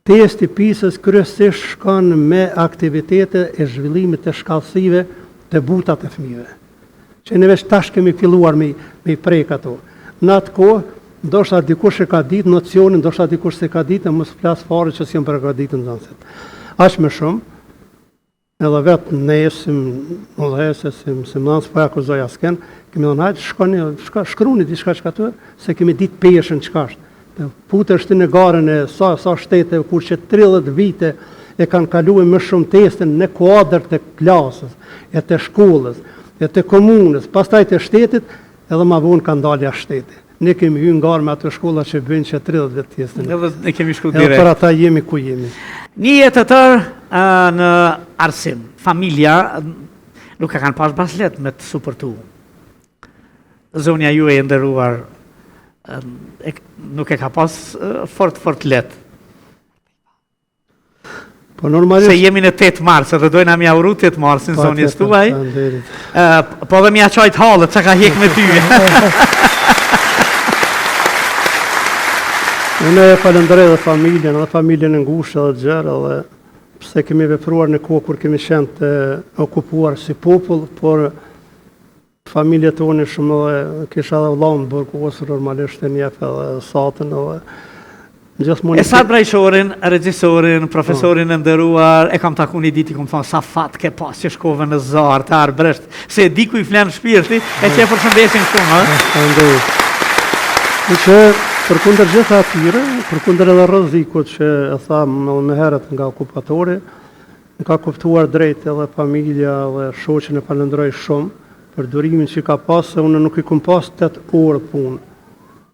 Testi i PISA-s kryesisht shkon me aktivitete e zhvillimit të shkathtësive të buta të fëmijëve, që ne veç tash kemi filluar me me i prek ato. Në atë kohë, ndoshta dikush e ka ditë nocionin, ndoshta dikush s'e ka ditë, e mos flas fare që s'janë përgatitur nxënësit. Aq më shumë, Edhe vetë ne si udhëheqës, si mësimdhënës, s'po e akuzoj askënd, kemi thënë hajde shkoni, shka, shkruni diçka çka të, s'e kemi ditë peshën çka është. Të futesh ti në garën e sa sa shteteve kur që 30 vite e kanë kaluar më shumë testin në kuadër të klasës, e të shkollës, e të komunës, pastaj të shtetit, edhe ma vonë kanë dalë jashtë shteti. Ne kemi hyrë në garë me ato shkolla që bëjnë që 30 vjet testin.
Edhe ne kemi shku direkt.
Edhe për ata jemi ku jemi.
Një jetë të tërë në arsim, familja nuk e kanë pas pas lehtë me të suportu. Zonja juaj e nderuar nuk e ka pas fort fort lehtë.
Po normalisht
se jemi në 8 mars edhe dojna me ia uru 8 marsin zonjës tuaj. Ë po edhe me ia qajt hallet çka ka hjek me ty.
Unë e falënderoj edhe familjen, edhe familjen e ngushtë edhe të gjerë, edhe pse kemi vepruar në kohë kur kemi qenë të okupuar si popull, por Familjet tonë shumë edhe kisha edhe vëllaun të burgosur normalisht e njeh edhe Esatën edhe
gjithmonë Esat Brajshorin, regjisorin, profesorin e nderuar, e kam taku një ditë i kom thonë sa fat ke pas që shkove në Zarë të Arbëresht, se e di ku i flen shpirti, e që e përshëndesim shumë,
ë? Faleminderit. Që përkundër gjitha atyre, përkundër edhe rrezikut që e thamë edhe më herët nga okupatori, Më ka kuptuar drejt edhe familja dhe shoqen e falënderoj shumë për durimin që ka pas se unë nuk i kom pas 8 orë punë.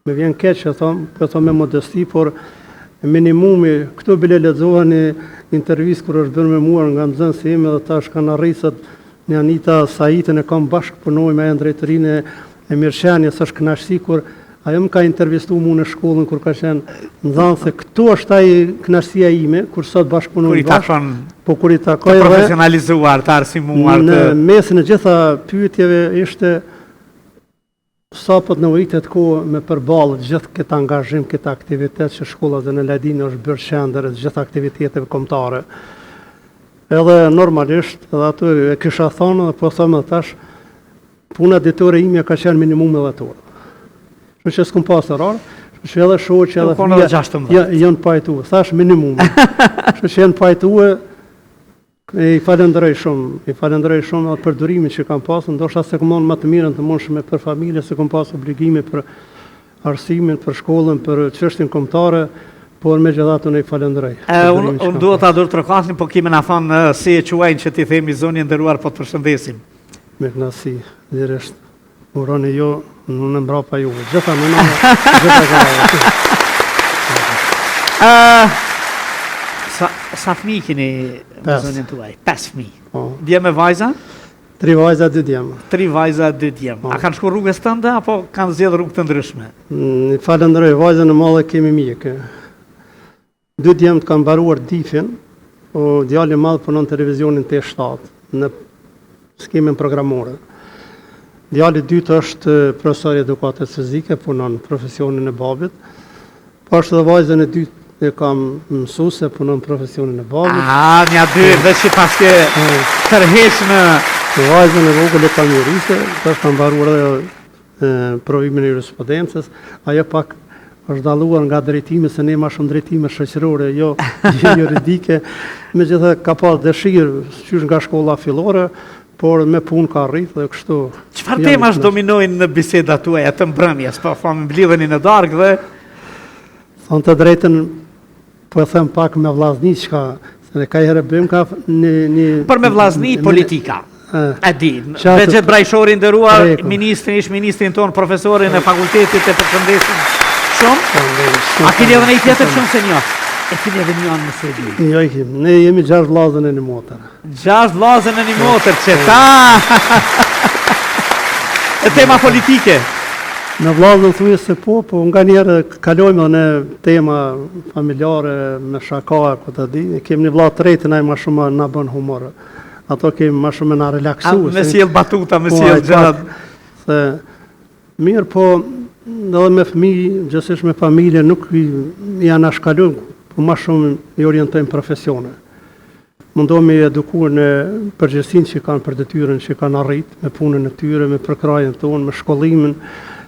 Më vjen keq e thom, po e thom me modesti, por minimumi, këtu bile lexova një intervistë kur është bërë me mua nga nxënësi im edhe tash kanë arrit sot një Anita Saitin e kam bashkëpunojmë ajo në drejtorinë e mirëqenies është kënaqësi kur ajo më ka intervistu mu në shkollën kur ka qenë nxënëse këtu është ai kënaqësia ime kur sot bashkëpunojmë
Kur i takon
po kur i takoj
të profesionalizuar, të arsimuar,
në mesin e gjitha pyetjeve ishte sa po të nevojitet kohë me përballë gjithë këtë angazhim, këtë aktivitet që shkolla Zenel Hajdini është bërë qendër e gjithë aktiviteteve kombëtare. Edhe normalisht, edhe aty e kisha thonë dhe po them edhe tash, Puna ditore imja ka qenë minimumi 10 orë. Kështu që s'kum pas orar, kështu që edhe shoqja edhe
fëmija
ja, janë pajtu, thash minimumi. Kështu që janë pajtu e i falënderoj shumë, i falënderoj shumë edhe për durimin që kam pasur, ndoshta s'e kam dhënë më të mirën të mundshme për familje, se kam pas obligime për arsimin, për shkollën, për çështjen kombëtare, por megjithatë unë i falënderoj.
Unë un duhet ta duartrokasim, po ki me na thonë si e quajnë që t'i themi zonjë e nderuar, po të përshëndesim.
Me kënaqësi, lirisht. Uroni ju, unë mbrapa juve. Gjitha më në, gjitha
grave. Uh, sa, sa fëmijë keni me zonjën tuaj? Pes fëmijë. Po. Djem e vajza?
Tri vajza, dy djem.
Tri vajza, dy djem. Po. A kanë shku rrugës tënde, apo kanë zgjedhë rrugë të ndryshme?
Mm, falënderoj, vajzën e madhe kemi mjeke. Dy djemtë kanë mbaruar DIF-in, po djali i madh punon në televizionin T7 në skemën programore. Djali i dytë është profesor i edukatës fizike, punon profesionin e babit. Po ashtu edhe vajzën e dytë e kam mësuese, punon profesionin e
babit. Ah, nja dy, veç që paske tërheq në...
Vajzën e vogël e kam juriste, tash ka mbaruar edhe provimin e jurisprudencës, ajo pak është dalluar nga drejtimi, se ne ma shumë drejtime shoqërore, jo juridike, megjithatë ka pas dëshirë, qysh nga shkolla fillore, por me punë ka rritë dhe kështu...
Çfarë temash dominojnë në bisedat tuaja të mbrëmjes, po thom mblidheni në darkë dhe...
Thonë të drejtën, Po e them pak me vllazni çka, se ne kajherë bëjmë ka
një një Për me vllazni politika. E di. Behxhet Brajshori i nderuar, ministrin, ish ministrin tonë, profesorin e fakultetit e përshëndesim. shumë. A keni edhe një tjetër që unë s'e njoh? E keni edhe një anë në Suedi.
Jo, i kemi. Ne jemi gjashtë vllazën e një motër.
Gjashtë vllazën e një motër, që ta! E tema politike.
Me vllazën thuje se po, po nganjëherë kalojmë edhe në tema familjare, me shaka, ku ta di. Kemi një vlla të tretin, ai ma shumë na bën humor. Ato kemi ma shumë me na relaksu.
Me sjell batuta, me po, sjell gjërat.
Se, mirë, po, edhe me fëmijë, gjithsesi me familje, nuk i anashkalojmë, po ma shumë i orientojmë profesione. Mundohemi i eduku në përgjegjësinë që kanë për detyrën që kanë arrit, me punën e tyre, me përkrahjen tonë, me shkollimin,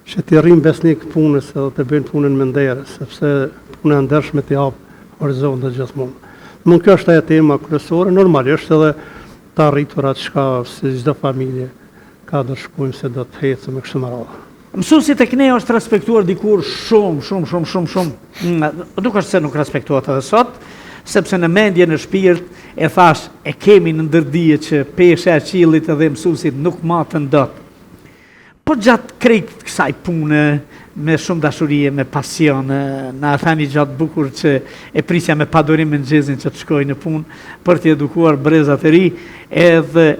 që t'i rrinë besnik punës edhe të bëjnë punën me nder, sepse puna e ndershme t'i hap horizontet gjithmonë. Mund kjo është ajo tema kryesore, normalisht edhe të arriturat çka si çdo familje ka do shkojmë se do të ecim e kështu me
radhë. Mësuesi tek ne është respektuar dikur shumë, shumë, shumë, shumë, shumë. Mm, nuk është se nuk respektohet edhe sot, sepse në mendje në shpirt e thash e kemi në ndërdije që pesha e qiellit edhe mësuesit nuk maten dot. Po gjatë krejt kësaj pune, me shumë dashuri e me pasion, na e the një gja të bukur që e prisja me padurim mëngjezin që të shkoj në punë për të edukuar brezat e ri, edhe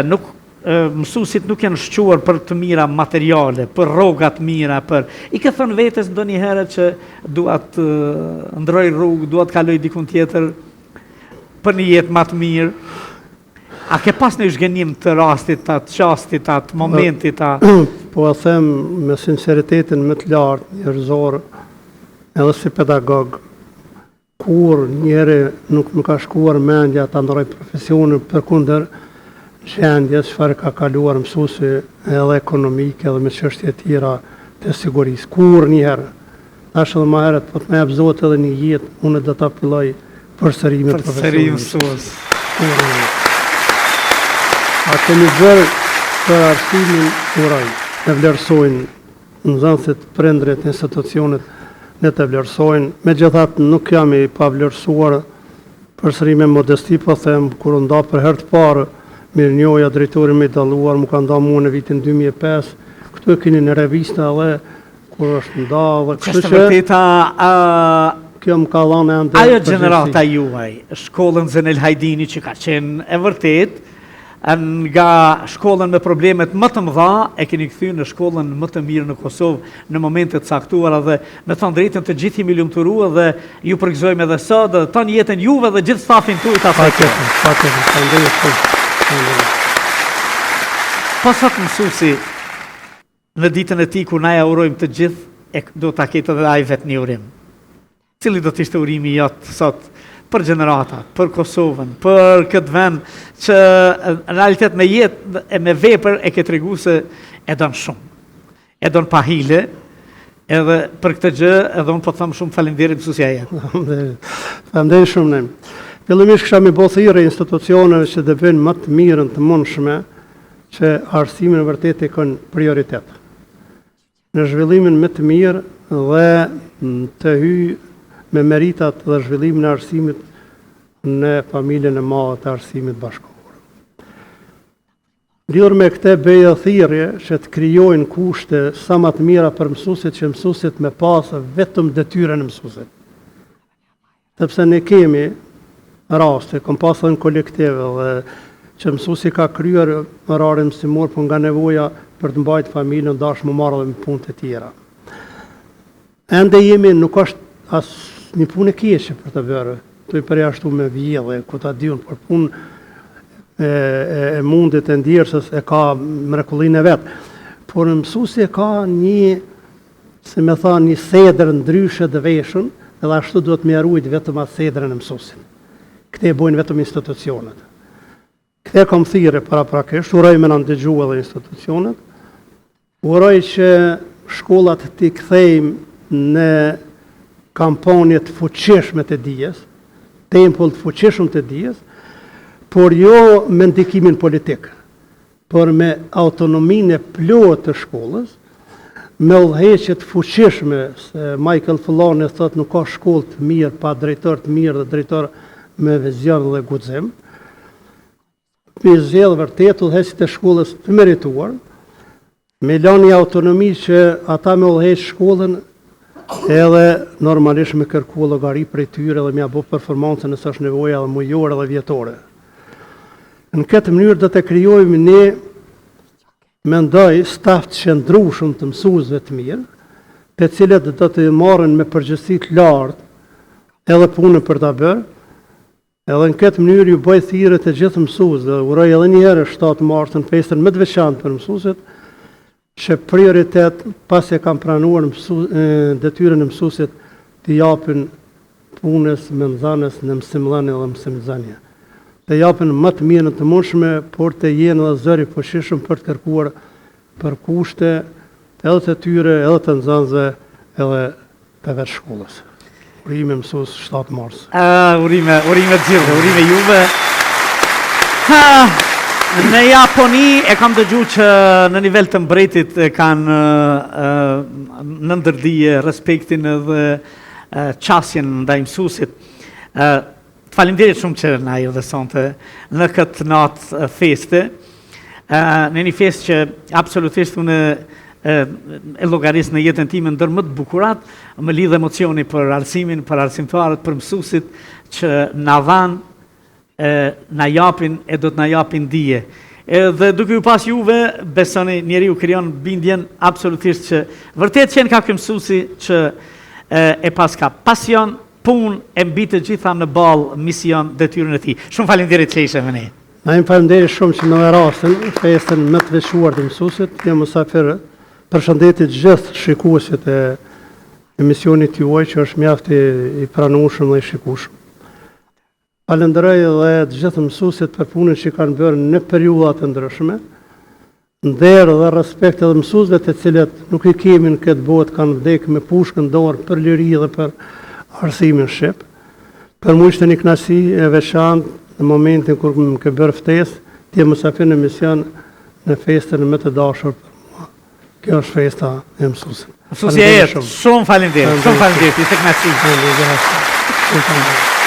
nuk mësuesit nuk janë shquar për të mira materiale, për rroga të mira, për i ke thënë vetes ndonjëherë që dua të ndroj rrugë, dua të kaloj dikun tjetër për një jetë ma të mirë. A ke pas një zhgënjim të rastit, të çastit, të momentit,
a... Po e them me sinceritetin më të lartë njerëzor, edhe si pedagog, kurrnjëherë nuk më ka shkuar mendja ta ndërroj profesionin përkundër gjendjes çfarë ka kaluar mësuesi edhe ekonomike edhe me çështje tjera të sigurisë. Kurrnjëherë. Tash edhe ma herët, po të më jap Zoti edhe një jetë, unë do ta filloj përsëri me
profesionin. Përsëri mësues.
A kemi bërë për arsimin, uroj. E vlerësojnë nxënësit, prindërit, institucionet, le të vlerësojnë. Megjithatë, nuk jam i pavlerësuar, përsëri me modesti po them, kur u nda për herë të parë mirënjohja drejtori më i dalluar, m'u ka nda mua në vitin 2005, këtu e keni në revista edhe Kur është nda dhe
kështu që... Është vërteta...
Kjo më ka dhënë
ende... Ajo gjenerata juaj, shkollën Zenel Hajdini që ka qenë e vërtet, nga shkollën me problemet më të mëdha, e keni kthy në shkollën më të mirë në Kosovë në momente të caktuara dhe me thënë drejtën të gjithë jemi lumturu dhe ju përgëzojmë edhe sot dhe tanë jetën juve dhe gjithë stafin tuaj
ta Patjetër, patjetër, faleminderit shumë.
Po sot mësuesi Në ditën e tij kur na ja urojmë të gjithë, e do ta ketë edhe ai vetë një urim. Cili do të ishte urimi jot sot për gjeneratat, për Kosovën, për këtë vend që në realitet me jetë e me vepër e ke tregu se e don shumë. E don pa hile, edhe për këtë gjë edhe unë po të them shumë faleminderit mësuesia
jetë. Faleminderit. Faleminderit shumë ne. Fillimisht kisha me bo thirrje institucioneve që të bëjnë më të mirën të mundshme që arsimin vërtet e kanë prioritet në zhvillimin më të mirë dhe të hyjë me meritat dhe zhvillimin e arsimit në familjen e madhe të arsimit bashkëkohor. Lidhur me këtë bëj edhe thirrje që të krijojnë kushte sa më të mira për mësuesit që mësuesit me pas vetëm detyrën e mësuesit. Sepse ne kemi raste, kom pas edhe në kolektiv dhe që mësuesi ka kryer orarin mësimor, po nga nevoja për të mbajtë familjen, dash m'u marrë edhe me punë të tjera. Ende jemi, nuk është as një punë e keqe për të bërë, të i përjashtu me vjedhje, ku ta di unë, por punë e, e, e mundit e ndjersës e ka mrekullinë e vet. Por mësuesi e ka një si me thanë, një sedër ndryshe të veshun, edhe ashtu duhet me rujt vetëm atë sedrën e mësuesit. Këtë e bojnë vetëm institucionet. Këtë e kam thirrje paraprakisht, uroj me na ndëgju edhe institucionet, uroj që shkollat t'i kthejmë në kampanjë të fuqishme të dijes, tempull të fuqishëm të dijes, por jo me ndikimin politik. por me autonominë e plotë të shkollës, me udhëheqje të fuqishme, se Michael Fulani thotë nuk ka shkollë të mirë pa drejtor të mirë dhe drejtor me vizion dhe guxim. Me zgjedh vërtet udhëheqësit e shkollës të merituar, Me lanë një autonomi që ata me udhëheq shkollën Edhe normalisht me kërku llogari prej tyre dhe me ja bo performancën nëse është nevoja edhe mujore dhe vjetore. Në këtë mënyrë do të krijojmë ne mendoj staf të qëndrueshëm të mësuesve të mirë, të cilët do të marrin me përgjegjësi të lartë edhe punën për ta bërë, Edhe në këtë mënyrë ju bëj thirrje të gjithë mësuesve, uroj edhe një herë 7 marsin, festën më të veçantë për mësuesit, që prioritet pasi e kanë pranuar mësu, detyrën e mësuesit t'i japin punës me nxënës në mësimdhënie dhe mësimnxënie. Të japin më të mirën të mundshme, por të jenë edhe zëri i fuqishëm për të kërkuar për kushte edhe të tyre, edhe të nxënësve, edhe të vetë shkollës. Urime mësues 7
mars. Uh, urime, urime të gjithëve, urime juve. Ha, në Japoni e kam dëgju që në nivel të mbretit e kanë uh, në ndërdije respektin edhe uh, qasjen ndaj mësuesit. Uh, Të faleminderit shumë që na erdhe sonte në këtë natë feste. Në një festë që absolutisht unë e llogaris në jetën time ndër më të bukurat, më lidh emocioni për arsimin, për arsimtarët, për mësuesit që na dhanë, na japin e do të na japin dije. Edhe duke ju pas juve, besoni, njeriu krijon bindjen absolutisht që vërtet qenka ky mësuesi që e, e paska pasion, punë e mbi të gjitha në ballë mision detyrën e tij. Shumë faleminderit që ishe me
ne. Na jemi faleminderit shumë që më dhe rastin, festën më të veçuar të mësuesit, jam musafir përshëndeti të gjithë shikuesit e emisionit juaj që është mjaft i, i pranueshëm dhe i shikueshëm. Falënderoj edhe të gjithë mësuesit për punën që kanë bërë në periudha të ndryshme. Nder dhe respekt edhe mësuesve të cilët nuk i kemi në këtë botë kanë vdekë me pushkë në dorë për liri dhe për arsimin shqip. Për mua ishte një kënaqësi e veçantë në momentin kur më ke bërë ftesë, të jem musafir në emision në festën më të dashur për mua. Kjo është festa e
mësuesit. Mësuesi e jetë, shumë faleminderit, shumë faleminderit, ishte kënaqësi. Faleminderit. Shumë faleminderit.